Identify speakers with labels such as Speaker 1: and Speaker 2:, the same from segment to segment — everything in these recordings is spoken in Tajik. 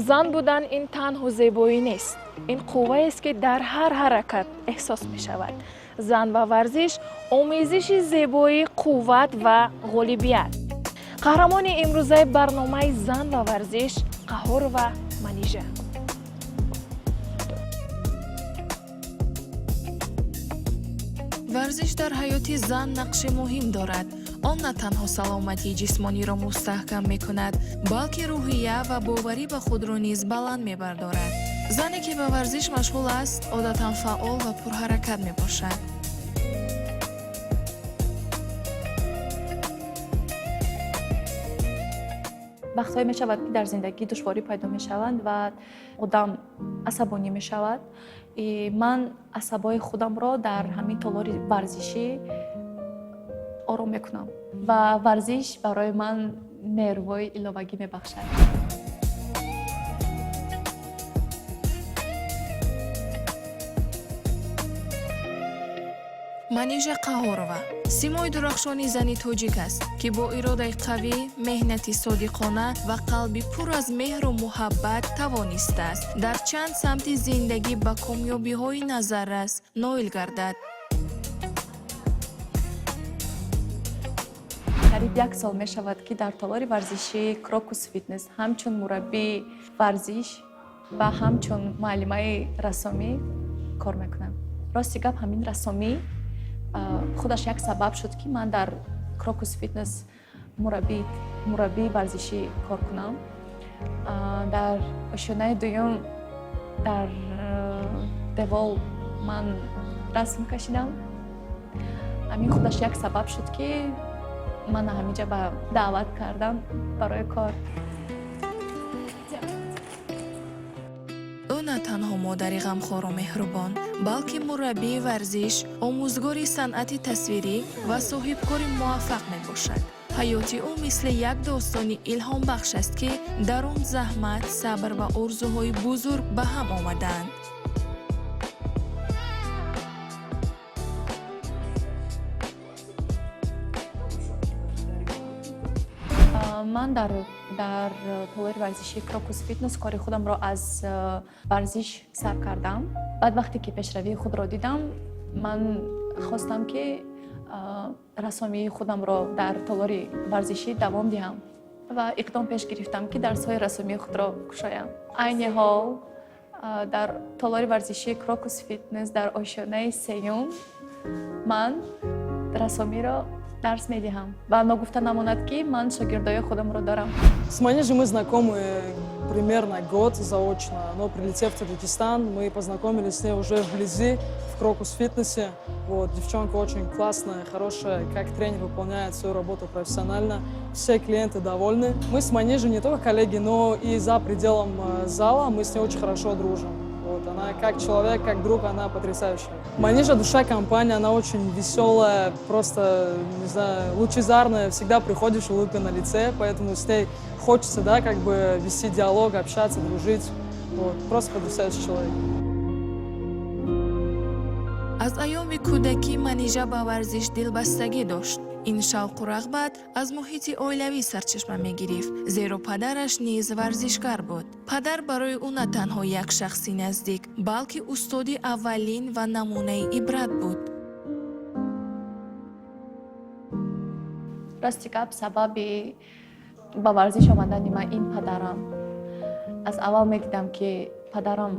Speaker 1: Зан будан ин танҳо зебоӣ нест, ин қувваест, ки дар ҳар ҳаракат эҳсос мешавад. Зан ва варзиш — омезиши зебоӣ, қувват ва ғолибият. Қаҳрамони имрӯзаи барномаи «Зан ва варзиш» Қаҳорова Манижа.
Speaker 2: Варзиш дар ҳаёти зан нақши муҳим дорад. Он на танҳо саломатии ҷисмониро мустаҳкам мекунад, балки рӯҳия ва боварӣ ба худро низ баланд мебардорад. Зане, ки ба варзиш машғул аст, одатан фаъол ва пурҳаракат мебошад.
Speaker 3: Вақтҳое мешавад, ки дар зиндагӣ душворӣ пайдо мешаванд ва одам асабонӣ мешавад. И ман асабои худамро дар ҳамин толори варзишӣ ором мекунам ва варзиш барои ман нервҳои иловагӣ мебахшад.
Speaker 2: Манижа Қаҳорова симои дурахшони зани тоҷик аст, ки бо иродаи қавӣ, меҳнати содиқона ва қалби пур аз меҳру муҳаббат тавонистааст дар чанд самти зиндагӣ ба комёбиҳои назаррас ноил гардад.
Speaker 3: Қариб як сол мешавад, ки дар толори варзишии «Крокус Фитнес» ҳамчун мураббии варзиш ва ҳамчун муаллимаи рассомӣ кор мекунам. Рости гап, ҳамин рассомӣ худаш як сабаб шуд, ки ман дар «Крокус Фитнес» мураббии варзишӣ кор кунам. Дар ошёнаи дуюм дар девол ман расм кашидам. Ҳамин худаш як сабаб шуд, ки ман ҳаминҷа ба даъват кардам барои кор.
Speaker 2: Ӯ на танҳо модари ғамхору меҳрубон, балки мураббии варзиш, омӯзгори санъати тасвирӣ ва соҳибкори муваффақ мебошад. Ҳаёти ӯ мисли як достони илҳомбахш аст, ки дар он заҳмат, сабр ва орзуҳои бузург ба ҳам омадаанд.
Speaker 3: Ман дар толори варзишии «Крокус Фитнес» кори худамро аз варзиш сар кардам. Баъд, вақте ки пешравии худро дидам, ман хостам, ки рассомии худамро дар толори варзишӣ давом диҳам ва иқдом пеш гирифтам, ки дарсҳои рассомии худро кушоям. Айни ҳол дар толори варзишии «Крокус Фитнес» дар ошёнаи сеюм ман рассомиро дарс медиҳам ва ногуфта намонад, ки ман шогирдои худамро дорам.
Speaker 4: С Манижей мы знакомы примерно год заочно, но, прилетев в Таджикистан, мы познакомились с ней уже вблизи, в Крокус Фитнесе. Вот, девчонка очень классная, хорошая, как тренер выполняет свою работу профессионально. Все клиенты довольны. Мы с Манижей не только коллеги, но и за пределом зала мы с ней очень хорошо дружим. Вот, она как человек, как друг, она потрясающая. Манижа душа компании, она очень веселая, просто, не знаю, лучезарная, всегда приходишь, улыбка на лице, поэтому с ней хочется, да, как бы вести диалог, общаться, дружить. Вот, просто потрясающий человек.
Speaker 2: Аз айёми кӯдакӣ Манижа ба варзиш дилбастагӣ дошт. Ин шавқу рағбат аз муҳити оилавӣ сарчашма мегирифт, зеро падараш низ варзишгар буд. Падар барои ӯ на танҳо як шахси наздик, балки устоди аввалин ва намунаи ибрат буд.
Speaker 3: Рости гап, сабаби ба варзиш омадани ман ин падарам. Аз аввал медидам, ки падарам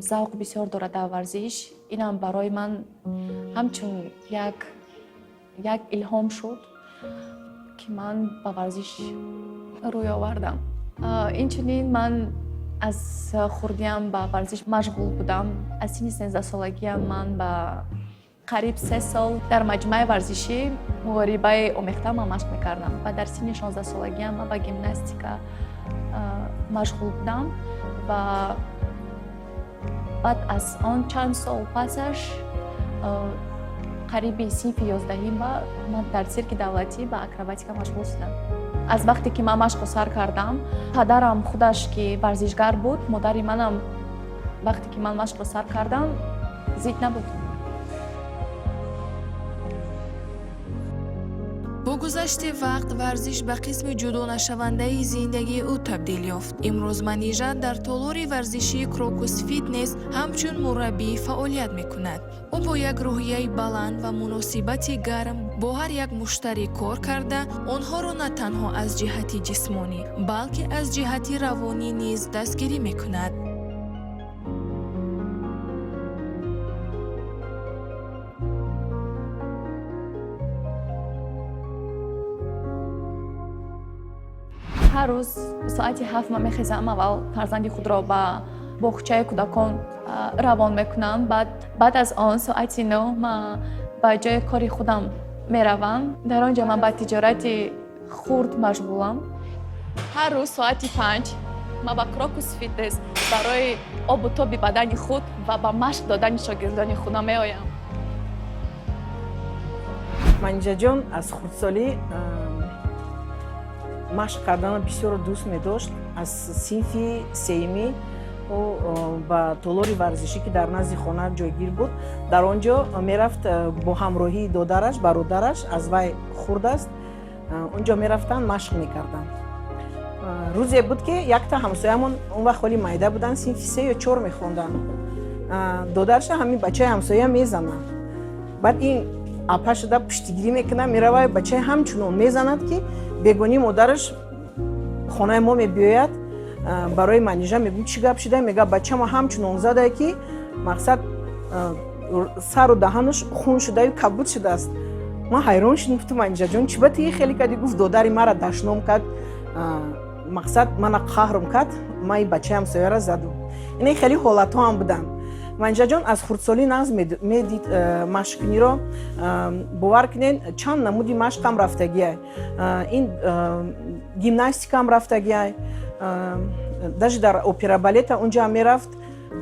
Speaker 3: завқ бисёр дорад дар варзиш. Инам барои ман ҳамчун як илҳом шуд, ки ман ба варзиш рӯй овардам. Инчунин ман аз хурдиам ба варзиш машғул будам. Аз синни 13-солагиам ман ба қариб 3 сол дар маҷмӯаи варзишӣ муҳорибаи омехта ман машқ мекардам ва дар синни 16-солагиам ман ба гимнастика машғул будам ва баъд аз он чанд сол пасаш, қариби синфи 11-ҳим, ман дар цирки давлатӣ ба акробатика машғул шудам. Аз вақте ки ман машқро сар кардам, падарам худаш ки варзишгар буд, модари манам вақте ки ман машқро сар кардам, зид набуд.
Speaker 2: Бо Гузашти вақт варзиш ба қисми ҷудонашавандаи зиндагии ӯ табдил ёфт. Имрӯз Манижа дар толори варзишии Крокус Фитнес ҳамчун мураббӣ фаъолият мекунад. Ӯ бо як рӯҳияи баланд ва муносибати гарм бо ҳар як муштарӣ кор карда, онҳоро на танҳо аз ҷиҳати ҷисмонӣ, балки аз ҷиҳати равонӣ низ дастгирӣ мекунад.
Speaker 3: Ҳар рӯз соати 7 ман мехезам, аввал фарзанди худро ба боғчаи кӯдакон равон мекунам. Баъд аз он соати 9 ман ба ҷои кори худам меравам. Дар он ҷо ман ба тиҷорати хурд машғулам. Ҳар рӯз соати 5 ман ба Крокус Фитнес барои обу тоби бадани худ ва ба машқ додани шогирдони худам меоям.
Speaker 5: Манижаҷон аз хурдсолӣ машқ карданро бисёр дӯст медошт. Аз синфи сеюмӣ ӯ ба толори варзишӣ, ки дар назди хона ҷойгир буд, дар он ҷо мерафт бо ҳамроҳии додараш, бародараш аз вай хурд аст. Он ҷо мерафтанд, машқ мекарданд. Рӯзе буд, ки якта ҳамсоямон, он вақт ҳоли майда буданд, синфи се ё чор мехонданд, додарша ҳамин бачаи ҳамсоя мезанад. Баъд ин апа шуда пуштигирӣ мекунад, меравад, бачаи ҳамчунон мезанад, ки бегонии модараш хонаи мо мебиёяд. Барои Манижа мегӯм, чӣ гап шуда? Мега, бачама ҳамчунон задае, ки мақсад сару даҳанаш хун шудаю кабуд шудааст. Ман ҳайрон шудам, гуфтам, Манижаҷон, чӣ ба тиги хеле кардӣ? Гуфт, додари мара дашном кард, мақсад мана қаҳрм кард, ман и бачаи ҳамсояра задум. Ина хеле ҳолатҳо ҳам буданд. Манижаҷон аз хурдсолӣ нағз медид машқкуниро. Бовар кунед, чанд намуди машқам рафтагиай, ин гимнастикам рафтагиай, даже дар опера балета унҷа мерафт,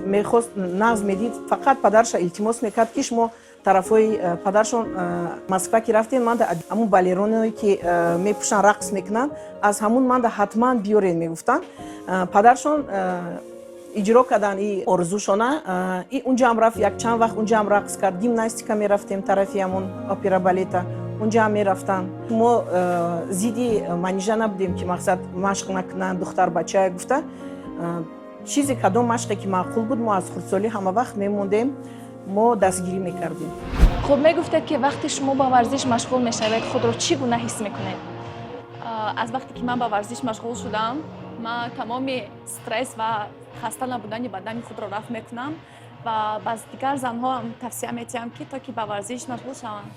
Speaker 5: мехост, нағз медид. Фақат падарша илтимос мекард, ки шумо тарафҳои падаршон Москва ки рафтем, манда ҳамун балероное ки мепӯшанд, рақс мекунанд, аз ҳамун манда ҳатман биёред, мегуфтанд. Падаршон иҷро карданд и орзушона. И унҷаам рафт, якчанд вақт унҷаам рақс кард. Гимнастика мерафтем тарафи ҳамун опера балета, унҷаам мерафтанд. Мо зидди Манижа набудем, ки мақсад машқ накунанд духтарбача гуфта. Чизе, кадом машқе ки маъқул буд, мо аз хурдсолӣ ҳама вақт мемондем, мо дастгирӣ мекардем.
Speaker 1: Хуб, мегуфтед, ки вақте шумо ба варзиш машғул мешавед, худро чӣ гуна ҳис мекунед?
Speaker 3: Аз вақте ки ман ба варзиш машғул шудам, ман тамоми стресс ва хаста набудани бадани худро рафъ мекунам ва ба дигар занҳоам тавсия метиҳам, ки то ки ба варзиш машғул шаванд.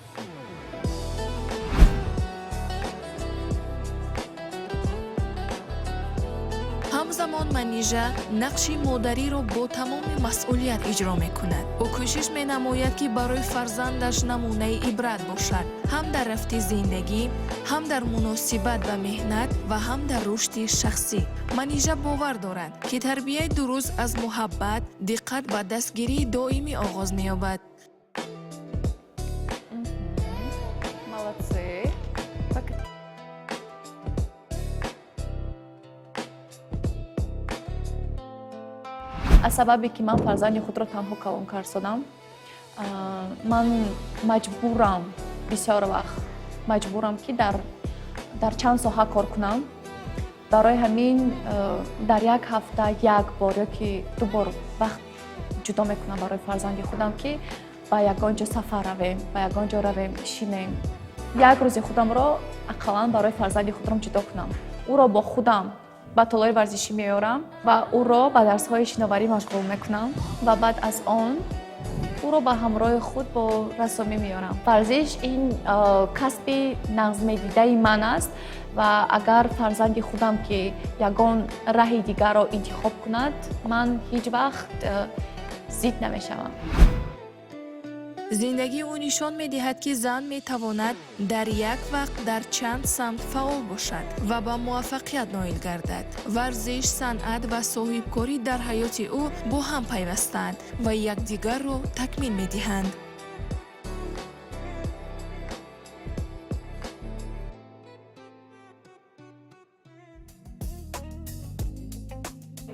Speaker 2: Ҳамзамон Манижа нақши модариро бо тамоми масъулият иҷро мекунад. Ӯ кӯшиш менамояд, ки барои фарзандаш намунаи ибрат бошад, ҳам дар рафти зиндагӣ, ҳам дар муносибат ба меҳнат ва ҳам дар рушди шахсӣ. Манижа бовар дорад, ки тарбияи дуруст аз муҳаббат, диққат ва дастгирии доимӣ оғоз меёбад.
Speaker 3: Молодцы. Так. Аз сабабе ки ман фарзанди худро танҳо калон кардам, ман маҷбурам, бисёр вақт маҷбурам, ки дар чанд соҳа кор кунам. Барои ҳамин дар як ҳафта як бор ё ки ду бор вақт ҷудо мекунам барои фарзанди худам, ки ба ягон ҷо сафар равем, ба ягон ҷо равем, шинем, як рӯзи худамро ақаллан барои фарзанди худам ҷудо кунам. Ӯро бо худам ба толори варзишӣ меорам ва ӯро ба дарсҳои шиноварӣ машғул мекунам ва баъд аз он ӯро ба ҳамроҳи худ бо рассомӣ меорам. Варзиш ин касби нағзмедидаи ман аст ва агар фарзанди худам ки ягон раҳи дигарро интихоб кунад, ман ҳеҷ вақт зид намешавам.
Speaker 2: Зиндагии ӯ нишон медиҳад, ки зан метавонад дар як вақт дар чанд самт фаъол бошад ва ба муваффақият ноил гардад. Варзиш, санъат ва соҳибкорӣ дар ҳаёти ӯ бо ҳам пайвастаанд ва якдигарро такмил медиҳанд.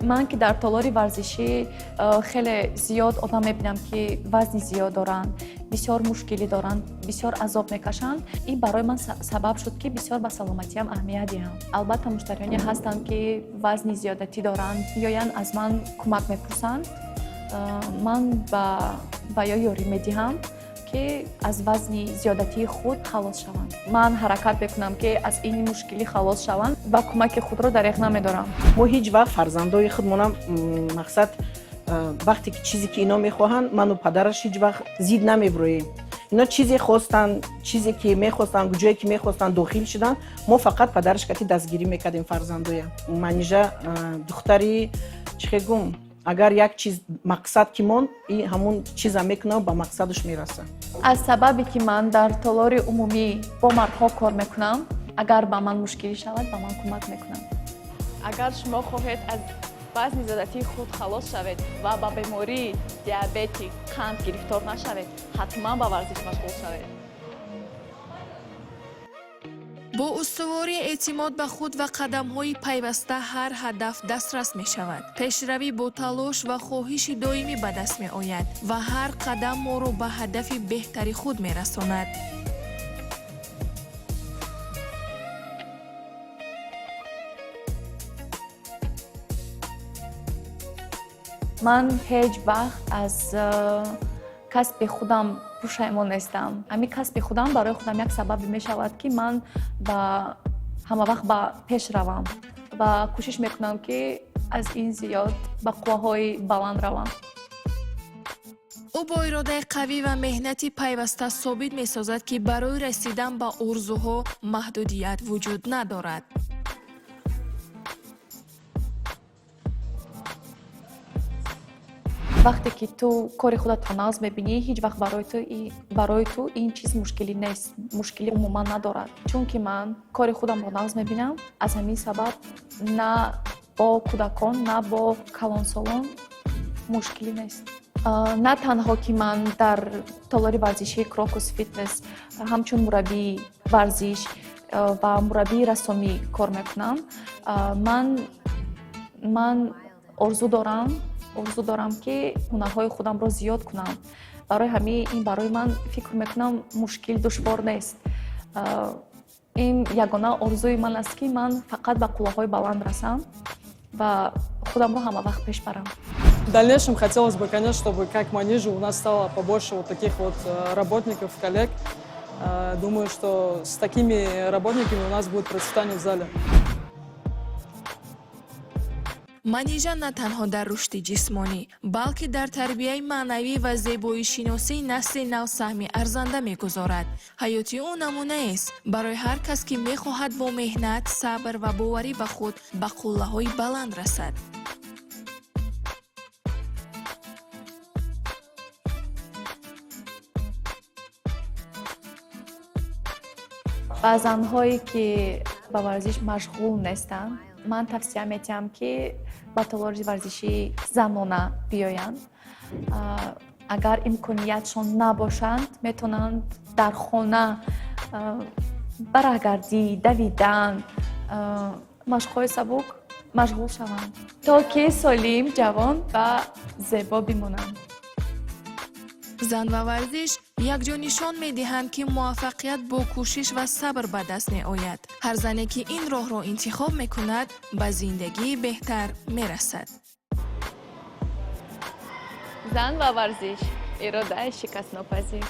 Speaker 3: Ман ки дар толори варзишӣ хеле зиёд одам мебинам, ки вазни зиёд доранд, бисёр мушкилӣ доранд, бисёр азоб мекашанд, ин барои ман сабаб шуд, ки бисёр ба саломатиам аҳамият диҳам. Албатта, муштариёне ҳастанд, ки вазни зиёдатӣ доранд, меоянд, аз ман кӯмак мепурсанд. Ман ба ё ёрӣ медиҳам, ки аз вазни зиёдатии худ халос шаванд. Ман ҳаракат мекунам, ки аз ин мушкилӣ халос шаванд ва кӯмаки худро дареғ намедорам.
Speaker 5: Мо ҳеҷ вақт фарзандои худмонам, мақсад, вақте ки чизе ки ино мехоҳанд, ману падараш ҳеҷ вақт зид намеброем. Ино чизе хостанд, чизе ки мехостанд, ҷое ки мехостанд, дохил шуданд, мо фақат падараш кати дастгирӣ мекардем фарзандоя. Манижа духтари, чӣ хел гум, агар як чиз мақсад ки монд, и ҳамун чиза мекунад, ба мақсадаш мераса.
Speaker 3: Аз сабабе ки ман дар толори умумӣ бо мардҳо кор мекунам, агар ба ман мушкилӣ шавад, ба ман кӯмак мекунанд.
Speaker 1: Агар шумо хоҳед аз вазни зиёдатии худ халос шавед ва ба бемории диабети қанд гирифтор нашавед, ҳатман ба варзиш машғул шавед.
Speaker 2: Бо устуворӣ, эътимод ба худ ва қадамҳои пайваста ҳар ҳадаф дастрас мешавад. Пешравӣ бо талош ва хоҳиши доимӣ ба даст меояд ва ҳар қадам моро ба ҳадафи беҳтари худ мерасонад.
Speaker 3: Ман ҳеҷ вақт аз касби худам пушаймон нестам. Ҳамин касби худам барои худам як сабабе мешавад, ки ман ба ҳама вақт ба пеш равам ва кӯшиш мекунам, ки аз ин зиёд ба қувваҳои баланд равам.
Speaker 2: Ӯ бо иродаи қавӣ ва меҳнати пайваста собит месозад, ки барои расидан ба орзуҳо маҳдудият вуҷуд надорад.
Speaker 3: Вақте ки ту кори худатро нағз мебинӣ, ҳеҷ вақт барои ту ин чиз мушкилӣ нест, мушкилӣ умуман надорад. Чунки ман кори худамро нағз мебинам, аз ҳамин сабаб на бо кӯдакон, на бо калонсолон мушкилӣ нест. На танҳо ки ман дар толори варзишии Крокус Фитнес ҳамчун мураббии варзиш ва мураббии рассомӣ кор мекунам, ман орзу дорам, ки ҳунарҳои худамро зиёд кунам. Барои ҳамин ин барои ман, фикр мекунам, мушкил, душвор нест. Ин ягона орзуи ман аст, ки ман фақат ба қуллаҳои баланд расам ва худамро ҳама вақт пеш барам.
Speaker 4: В дальнейшем хотелось бы, конечно, чтобы как Манижа у нас стало побольше вот таких вот работников, коллег. Думаю, что с такими работниками у нас будет процветание в зале.
Speaker 2: Манижа на танҳо дар рушди ҷисмонӣ, балки дар тарбияи маънавӣ ва зебоишиносии насли нав саҳми арзанда мегузорад. Ҳаёти ӯ намунаест барои ҳар кас, ки мехоҳад бо меҳнат, сабр ва боварӣ ба худ ба қуллаҳои баланд расад.
Speaker 3: Ба занҳое, ки ба варзиш машғул нестанд, ман тавсия медиҳам, ки ба толори варзишии занона биёянд. Агар имкониятшон набошанд, метавонанд дар хона ба раҳгардӣ, давидан, машқҳои сабук машғул шаванд, то ки солим, ҷавон ва зебо бимонанд.
Speaker 2: Зан ва варзиш якҷо нишон медиҳанд, ки муваффақият бо кӯшиш ва сабр ба даст меояд. Ҳар зане, ки ин роҳро интихоб мекунад, ба зиндагии беҳтар мерасад.
Speaker 1: Зан ва варзиш — иродаи шикастнопазир.